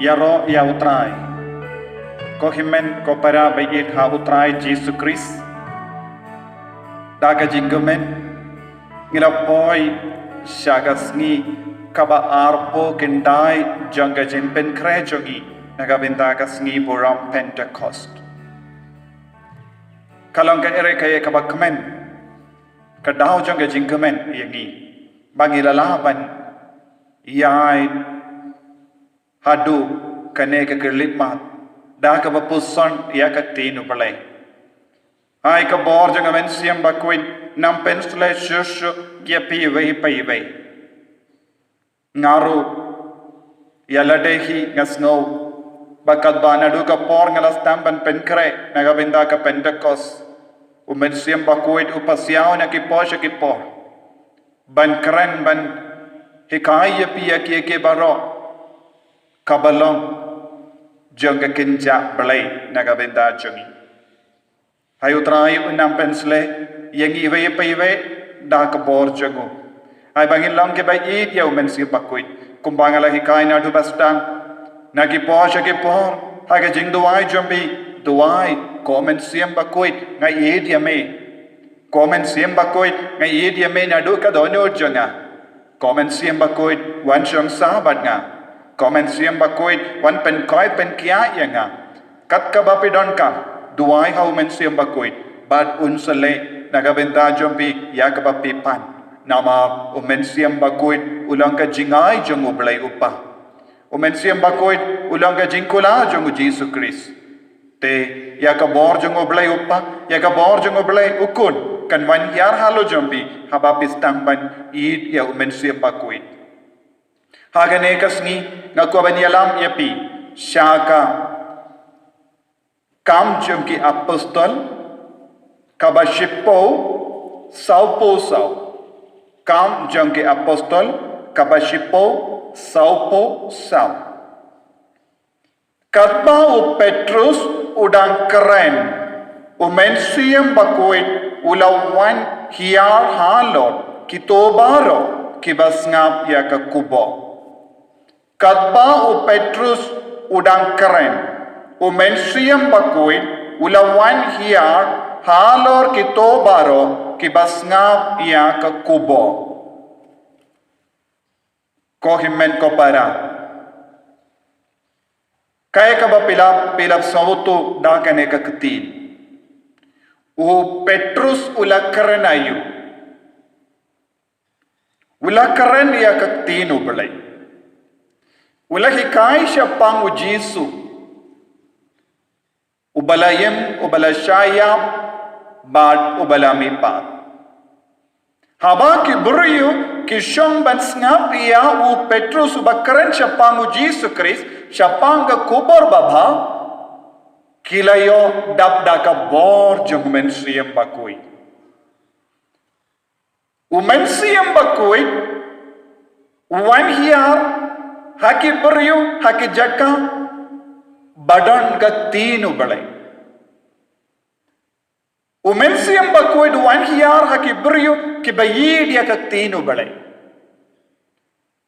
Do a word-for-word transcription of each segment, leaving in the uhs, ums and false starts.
Ïaroh ïa U Trai. Ko hynmen ko para ba ïeit ha U Trai Jisu Khrist. Da ka jingkmen ngi la poi sha ka sngi kaba arphew khyndai jong ka jingpynkhreh jong ngi na ka bynta ka sngi burom Pentecost. Ka long ka ere ka ïa kaba kmen, ka daw jong ka jingkmen ïa ngi ba ngi la lah ban ïaid haduh kane ka khyllipmat da kaba puson ïa ka ktien U Blei. Ai ka bor jong ka Mynsiem Bakhuid nang pynshlei shuh shuh ïa phi iwei pa iwei. Nga ruh ïa lade hi nga sngew ba katba naduh ka por nga la sdang ban pynkhreh na ka bynta ka Pentecost, U Mynsiem Bakhuid u pasiaw na ki por sha ki por ban kren, ban hikai ïa phi ïa kiei kiei baroh kaba long jong ka kynja Blei na ka bynta jong ngi. Ai U Trai un nang pynshlei ïa ngi iwei pa iwei da ka bor jong u. Ai ba ngin long kiba ïeit ïa U Mynsiem Bakhuid kumba nga la hikai naduh ba sdang. Na ki por sha ki por ha ka jingduwai jong phi, duwai, Ko Mynsiem Bakhuid, nga ïeit ïa me. Ko Mynsiem Bakhuid, nga ïeit ïa me naduh ka dohnud jong nga. Ko Mynsiem Bakhuid, wan shong sah bad nga. Ko Mynsiem Bakhuid, wan pynkhiah pynkhiah ïa nga. Kat kaba phi donkam, duwai ha U Mynsiem Bakhuid bad un sa leh na ka bynta jong phi ïa kaba phi pan. Namar U Mynsiem Bakhuid u long ka jingai jong U Blei U Kpa. U Mynsiem Bakhuid u long ka jingkular jong U Jisu Khrist. Te ïa ka bor jong U Blei U Kpa, ïa ka bor jong U Blei U Khun kan wan hiar halor jong phi haba phi sdang ban ïeit ïa U Mynsiem Bakhuid. Ha kane ka sngi nga kwah ban ïalam ïa phi sha ka Kam jong ki Apostol kaba shiphew sawphew saw. Kam jong ki Apostol kaba shiphew sawphew saw. Katba u Petrus u dang kren, U Mynsiem Bakhuid u la wan hiar halor kito baroh kiba sngap ïa ka khubor. Katba u Petrus u dang kren, U Mynsiem Bakhuid u la wan hiar halor kito baroh kiba sngap ïa ka khubor. Ko hynmen ko para, kaei kaba phi la, phi la sngewthuh da kane ka ktien? U Petrus u la kren aïu? U la kren ïa ka ktien U Blei. U la hikai shaphang U Jisu, uba la im, uba la shah ïap bad uba la mihpat. Haba ki briew ki shong ban sngap ïa u Petrus uba kren shaphang U Jisu Khrist, shaphang ka khubor babha, ki la ïoh dap da ka bor jong U Mynsiem Bakhuid. U Mynsiem Bakhuid u wan hiar ha ki briew, ha ki jaka ba don ka ktien U Blei. U Mynsiem Bakhuid u wan hiar ha ki briew kiba ïeit ïa ka ktien U Blei.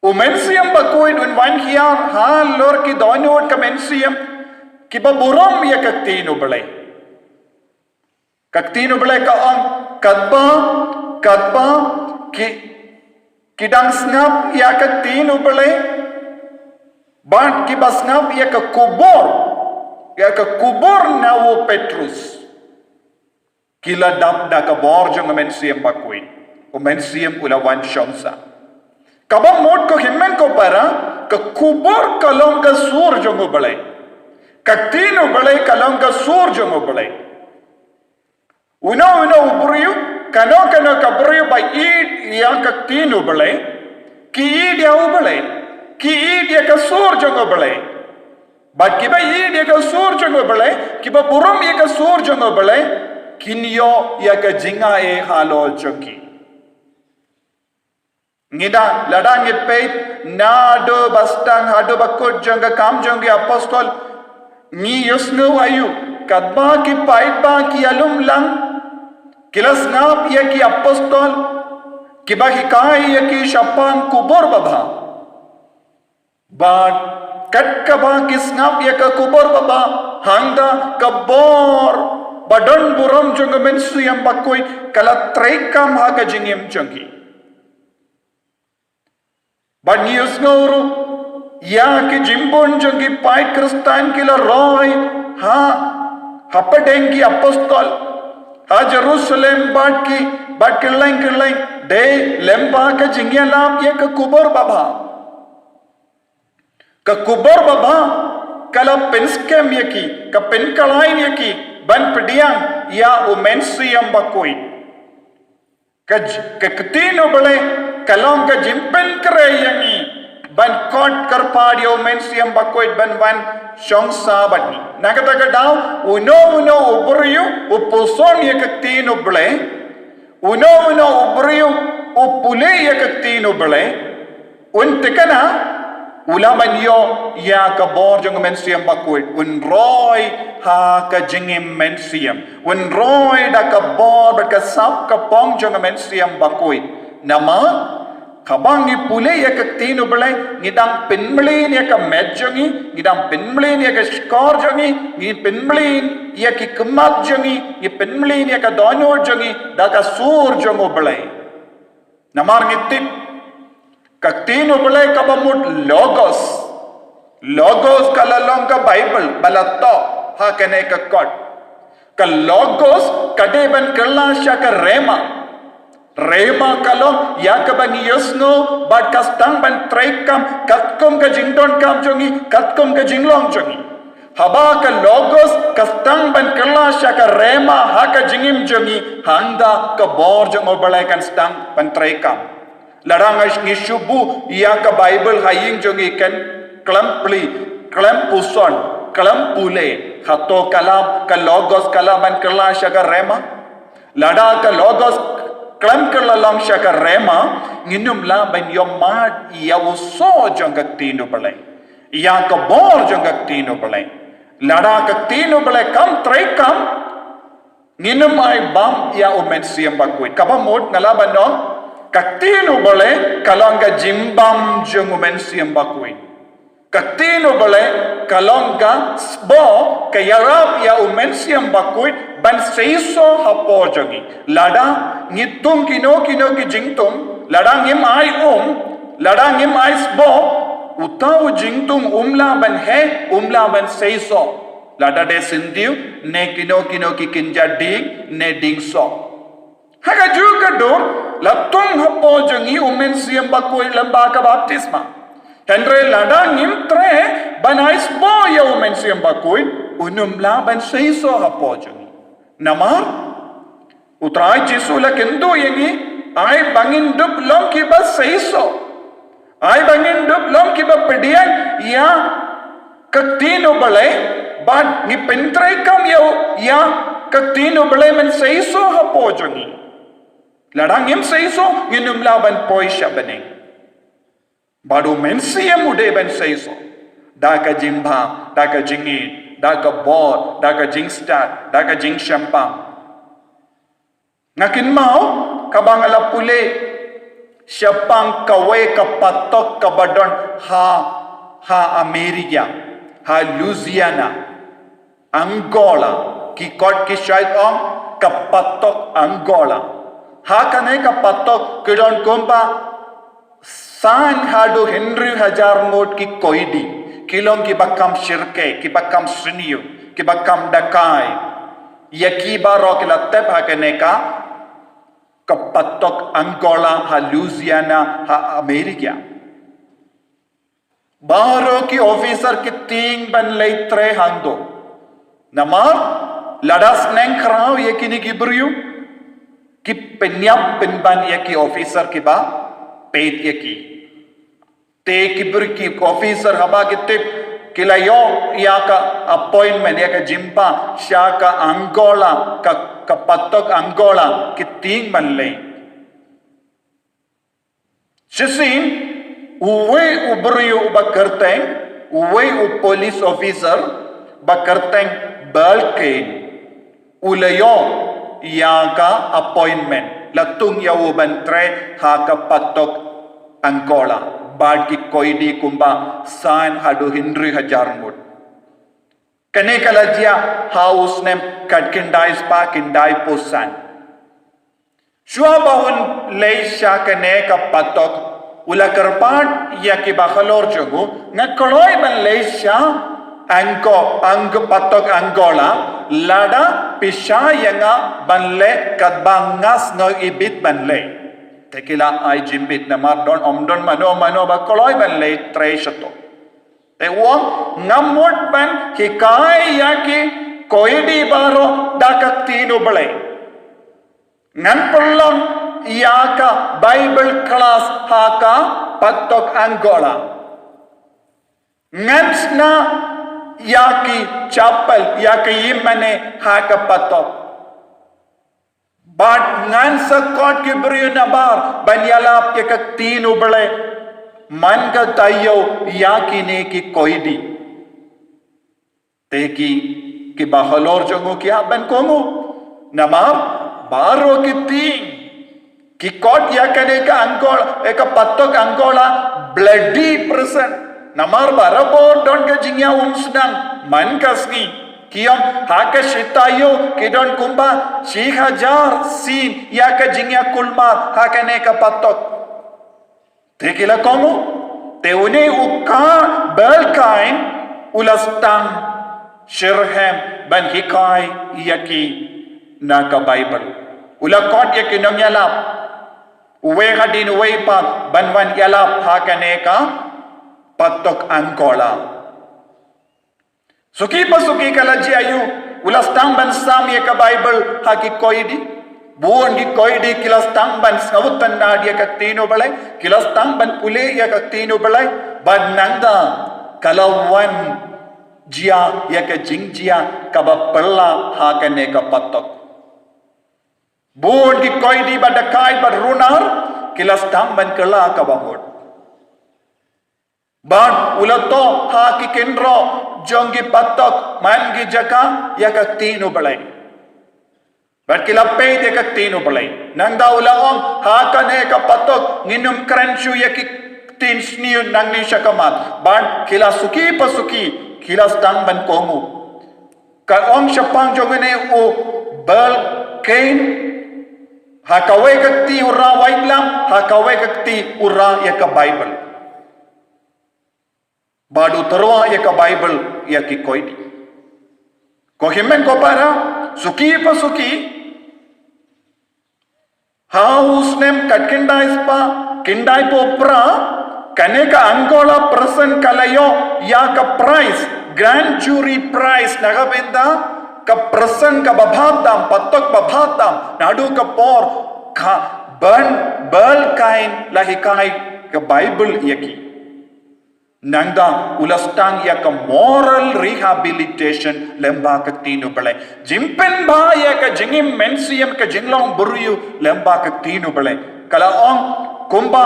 U Mynsiem Bakhuid un wan hiar halor ki dohnud ka mynsiem kiba burom ïa ka ktien U Blei. Ka ktien U Blei ka ong, katba, katba ki, ki dang sngap ïa ka ktien U Blei, bad kiba sngap ïa ka khubor, ïa ka khubor na u Petrus, ki la dap da ka bor jong U Mynsiem Bakhuid. U Mynsiem u la wan shong sah. Kaba mut ko hynmen ko para, ka khubor ka long ka sur jong U Blei. Ka ktien U Blei ka long ka sur jong U Blei. Uno uno u briew, kano kano ka briew ba ïeit ïa ka ktien U Blei, ki ïeit ïa U Blei, ki ïeit ïa ka sur jong U Blei. Bad kiba ïeit ïa ka sur jong U Blei, kiba burom ïa ka sur jong U Blei, kin ïoh ïa ka jingai halor jong ki. Ngi da, lada ngi peit naduh ba sdang haduh ba kut jong ka Kam jong ki Apostol, ngi ïohsngew aïu, katba ki paidbah ki ïalum lang, ki la sngap ïa ki Apostol kiba hikai ïa ki shaphang khubor babha. Bad Kat kaba ki sngap ïa ka khubor babha, hangta ka bor ba don burom jong u Mynsiem Bakhuid ka la treikam ha ka jingim jong ki. Bad ngi ïohsngew ruh ïa ki jingbun jong ki paid Khristan ki la roi ha, hapdeng ki apostol ha Jerusalem bad ki, bad kylleng kylleng, dei lyngba ka jingïalap ïa ka khubor babha. Ka khubor babha ka la pynskhem ïa ki, ka pynkhlaiñ ïa ki ban pdiang ïa u Mynsiem Bakhuid. Ka j-, ka ktien U Blei ka long ka jingpynkhreh ïa ngi ban khot kyrpad ïa u Mynsiem Bakhuid ban wan shong sah bad ngi. Na kata ka daw, uno uno u briew u puson ïa ka ktien U Blei, uno uno u briew u pule ïa ka ktien U Blei, un thikna, u lah ban ïoh ïa ka bor jong u Mynsiem Bakhuid, un roi ha ka jingim mynsiem, un roi da ka bor bad ka sap ka phong jong u Mynsiem Bakhuid. Namar, haba ngi pule ïa ka ktien U Blei, ngi dang pynmlien ïa ka met jong ngi, ngi dang pynmlien ïa ka shkor jong ngi, ngi pynmlien ïa ki khmat jong ngi, ngi pynmlien ïa ka dohnud jong ngi da ka sur jong U Blei. Namar ngi tip, ka ktien U Blei kaba mut logos. Logos ka la long ka Baibl ba la thoh ha kane ka kot. Ka logos ka dei ban kylla sha ka rhema. Rhema ka long ïa kaba ngi ïohsngew bad ka sdang ban treikam katkum ka jingdonkam jong ngi, katkum ka jinglong jong ngi. Haba ka logos ka sdang ban kylla sha ka rhema ha ka jingim jong ngi, hangta ka bor jong U Blei kan sdang ban treikam. Lada ngi shu buh ïa ka Baibl ha ïing jong ngi kan khlem plie, khlem puson, khlem pule, hato ka la, ka logos ka lah ban kylla sha ka rhema? Lada ka logos khlem kylla lang sha ka rhema, ngin ym lah ban ïohmad ïa u soh jong ka ktien U Blei, ïa ka bor jong ka ktien U Blei. Lada ka ktien U Blei kam treikam, ngin ym ai bam ïa u Mynsiem Bakhuid. Kaba mut nga lah ban ong, ka ktien U Blei ka long ka jingbam jong u Mynsiem Bakhuid. Ka ktien U Blei ka long ka sboh, ka ïarap ïa u Mynsiem Bakhuid ban seisoh hapoh jong ngi. Lada ngi tung kino kino ki jingtung, lada ngim ai um, lada ngim ai sboh, uta u jingtung um lah ban heh, um lah ban seisoh. Lada dei syntiew, ne kino kino ki kynja dieng, ne dieng soh. Ha kajuh ka dur, la tung hapoh jong ngi u Mynsiem Bakhuid lyngba ka baptisma. Hynrei lada ngim treh ban ai sboh ïa u Mynsiem Bakhuid, un ym lah ban seisoh hapoh jong ngi. Namar, u Trai Jisu la kyntu ïa ngi, ai ba ngin dup long kiba seisoh. Ai ba ngin dup long kiba pdiang ïa ka ktien U Blei, bad ngi pyntreikam ïa u, ïa ka ktien U Blei ban seisoh hapoh jong ngi. Lada ngim seisoh, ngin ym lah ban poi sha bneng. Bad u Mynsiem u dei ban seisoh. Da ka jingbha, da ka jingïeit, da ka bor, da ka jingstad, da ka jingshemphang. Nga kynmaw, kaba nga la pule shaphang kawei ka patok kaba don ha, ha Amerika, ha Louisiana, Angola, ki kot ki shait ong, ka patok Angola. Ha kane ka patok ki don kumba san haduh hynriew hajar ngut ki koidi, ki long kiba kam shirke, kiba kam sniew, kiba kam dakai. Ïa ki baroh ki la tep ha kane ka, ka patok Angola ha Louisiana ha Amerika. Baroh ki officer ki tieng ban leit trei hangto. Namar, lada sneng khraw ïa kine ki briew, ki pynïap pynban ïa ki officer kiba peit ïa ki. Te ki briew ki officer haba ki tip, ki la ïoh ïa ka appointment, ïa ka jingpang sha ka Angola, ka, ka patok Angola, ki tieng ban leit. Shisien, uwei u briew uba kyrteng, uwei u police officer ba kyrteng Balkin, u la ïoh ïa ka appointment, la tung ïa u ban trei ha ka patok Angola. bad ki koidi kumba san haduh hynriew hajar ngut. Kane ka la jia ha u snem khatkhyndai spah khyndaiphew san. Shuwa ba un leit sha kane ka patok, u la kyrpad ïa ki bahalor jong u, nga kloi ban leit sha Angko, Angko, patok Angola, lada phi shah ïa nga ban leit katba nga sngew ibit ban leit. Te ki la ai jingbit namar don, ym don mano mano ba kloi ban leit trei shato. Te u ong, nga mut ban hikai ïa ki koidi baroh da ka ktien U Blei. Ngan pynlong ïa ka Bible class ha ka patok Angola. Ngan shna ïa ki chapel, ïa ki ïingmane ha ka patok. Bad ngan sa khot ki briew nabar ban ïalap ïa ka ktien U Blei. Man ka taïew ïa kine ki koidi. Te ki, ki bahalor jong u ki hap ban kohnguh. Namar baroh ki tieng ki khot ïa kane ka Angola, eh, ka patok Angola, bloody prison. Namar barabor don ka jingïaumsnam man ka sngi. Ki ong ha ka shi taïew ki don kumba shi hajar sien ïa ka jingïakulmar ha kane ka patok. Te ki la kohnguh, te une u Ka-, Belkain u la sdang shitrhem ban hikai ïa ki na ka Bible. U la khot ïa ki nongïalap, uwei hadien uwei pat ban wan ïalap ha kane ka patok Angola. Suki pa suki ka la jia ïa u, u la sdang ban sam ïa ka Bible ha ki koidi. Bun ki koidi ki la sdang ban sngewtynnad ïa ka ktien U Blei, ki la sdang ban pule ïa ka ktien U Blei, bad nangta ka la wan jia ïa ka jingjia kaba phylla ha kane ka patok. Bun ki koidi ba dakaid bad runar ki la sdang ban kylla kaba mut. Bad u la thoh ha ki kynroh jong ki patok man ki jaka ïa ka ktien U Blei. Bad ki la peit ïa ka ktien U Blei. Nangta u la ong ha kane ka patok ngin ym kren shuh ïa ki ktien sniew nangne sha khmat. Bad ki la suki pa suki ki la sdang ban kohnguh. Ka ong shaphang jong une u Belkain, ha kawei ka kti u rah waitlam, ha kawei ka kti u rah ïa ka Bible. Bad u tyrwa ïa ka Bible ïa ki koidi. Ko hynmen ko para, suki pa suki, ha u snem khatkhyndai spah khyndaiphew phra, kane ka Angola prison ka la ïoh ïa ka prize, grand jury prize, na ka bynta ka prison kaba bha tam, patok ba bha tam, naduh ka por ka Bel-, Belkain la hikai ka Bible ïa ki. Nangta u la sdang ïa ka moral rehabilitation lyngba ka ktien U Blei. Jingpynbha ïa ka jingim mynsiem, ka jinglong briew lyngba ka ktien U Blei. Ka la ong kumba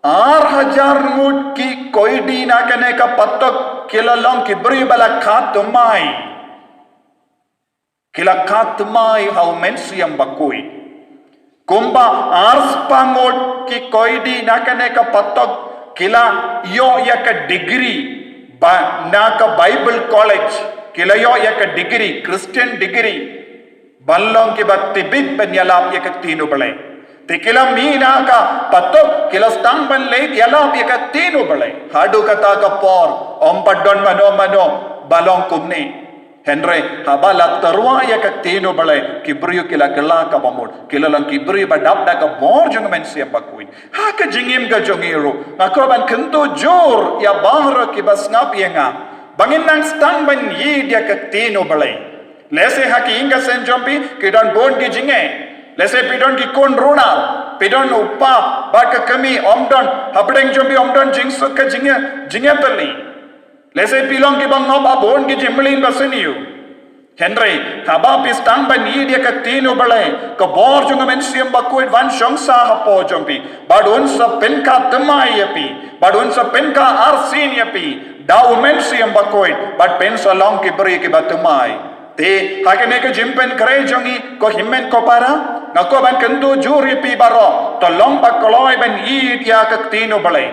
ar hajar ngut ki koidi na kane ka patok ki la long ki briew ba la kha thymmai. Ki la kha thymmai ha u Mynsiem Bakhuid. Kumba ar spah ngut ki koidi na kane ka patok ki la ïoh ïa ka degree ba na ka Bible College, ki la ïoh ïa ka degree, Christian degree. Ban long kiba tip bit ban ïalap ïa ka ktien U Blei. Te ki la mih na ka patok, ki la sdang ban leit ïalap ïa ka ktien U Blei. Haduh kata ka por, ym pat don mano mano ba long kumne. Hynrei haba la tyrwa ïa ka ktien U Blei, ki briew ki la kylla kaba mut, ki la long ki briew ba dap da ka bor jong u Mynsiem Bakhuid. Ha ka jingim ka jong ngi ruh, nga kwah ban kyntu jur ïa baroh kiba sngap ïa nga ba ngin nang sdang ban ïeit ïa ka ktien U Blei. Lehse ha ki ïing ka sem jong phi ki don bun ki jingeh. Lehse phi don ki khun runar, phi don u kpa bad ka kmie, ym don hapdeng jong phi, ym don jingsuk ka jingeh, jingeh tylli. Lehse phi long kiba ngop ha bun ki jingmlien basniew. Hynrei haba phi sdang ban ïeit ïa ka ktien U Blei, ka bor jong u Mynsiem Bakhuid un shong sah hapoh jong phi, bad un sa pynkha thymmai ïa phi, bad un sa pynkha arsien ïa phi da u Mynsiem Bakhuid, bad phin sa long ki briew kiba thymmai. Te ha kane ka jingpynkhreh jong ngi, ko hynmen ko para, nga kwah ban kyntu jur ïa phi baroh. To long ba kloi ban ïeit ïa ka ktien u Blei.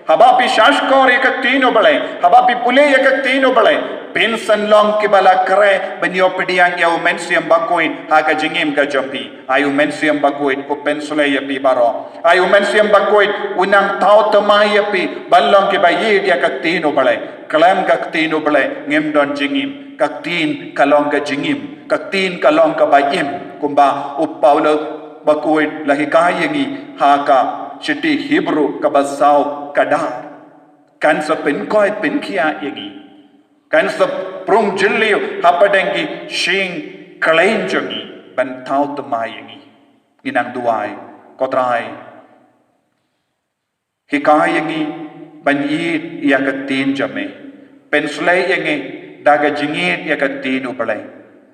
Haba phi shahshkor ïa ka ktien u Blei, haba phi pule ïa ka ktien u Blei, phin sa long kiba la khreh ban ïoh pdiang ïa u Mynsiem Bakhuid ha ka jingim ka jong phi. Ai u Mynsiem Bakhuid u pynsleh ïa phi baroh. Ai u Mynsiem Bakhuid u nang thaw thymmai ïa phi ban long kiba ïeit ïa ka ktien u Blei. Khlem ka ktien u Blei ngim don jingim. Ka ktien ka long ka jingim. Ka ktien ka long kaba im. Kumba u Paulus Bakhuid la hikai ïa ngi ha ka shithi Hebru kaba saw, ka dar. Kan sa pynkoit pynkhiah ïa ngi. Kan sa prung jylliew hapdeng ki shynna khlaiñ jong ngi ban thaw thymmai ïa ngi. Ngi nang duwai, Ko Trai, hikai ïa ngi ban ïeit ïa ka ktien jong me. Pynsleh ïa ngi da ka jingïeit ïa ka ktien u Blei.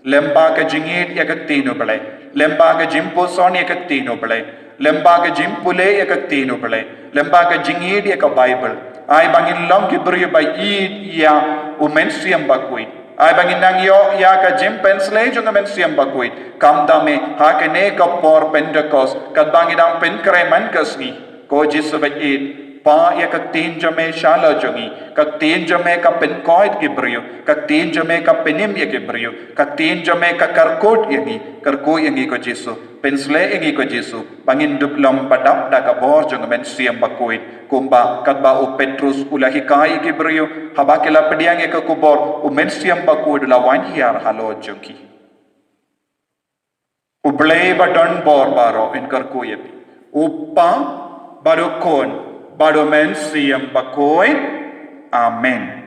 Lyngba ka jingïeit ïa ka ktien u Blei, lyngba ka jingpuson ïa ka ktien u Blei, lyngba ka jingpule ïa ka ktien u Blei, lyngba ka jingïeit ïa ka Baibl. Ai ba ngin long ki briew ba ïeit ïa u Mynsiem Bakhuid. Ai ba ngin nang ïoh ïa ka jingpynsleh jong u Mynsiem Bakhuid. Khamtam eh ha kane ka por Pentekost, katba ngi dang pynkhreh man ka sngi, Ko Jisu ba ïeit, pah ïa ka ktien jong me sha la jong ngi. Ka ktien jong me ka pynkoit ki briew. Ka ktien jong me ka pynim ïa ki briew. Ka ktien jong me ka kyrkhu ïa ngi. Kyrkhu ïa ngi Ko Jisu. Pynsleh ïa ngi Ko Jisu. Ba ngin dup long ba dap da ka bor jong u Mynsiem Bakhuid. Kumba katba u Petrus u la hikai ïa ki briew, haba ki la pdiang ïa ka khubor, u Mynsiem Bakhuid u la wan hiar halor jong ki. U Blei ba don bor baroh un kyrkhu ïa phi. U Kpa, bad u Khun, bad u Mynsiem Bakhuid. Amen.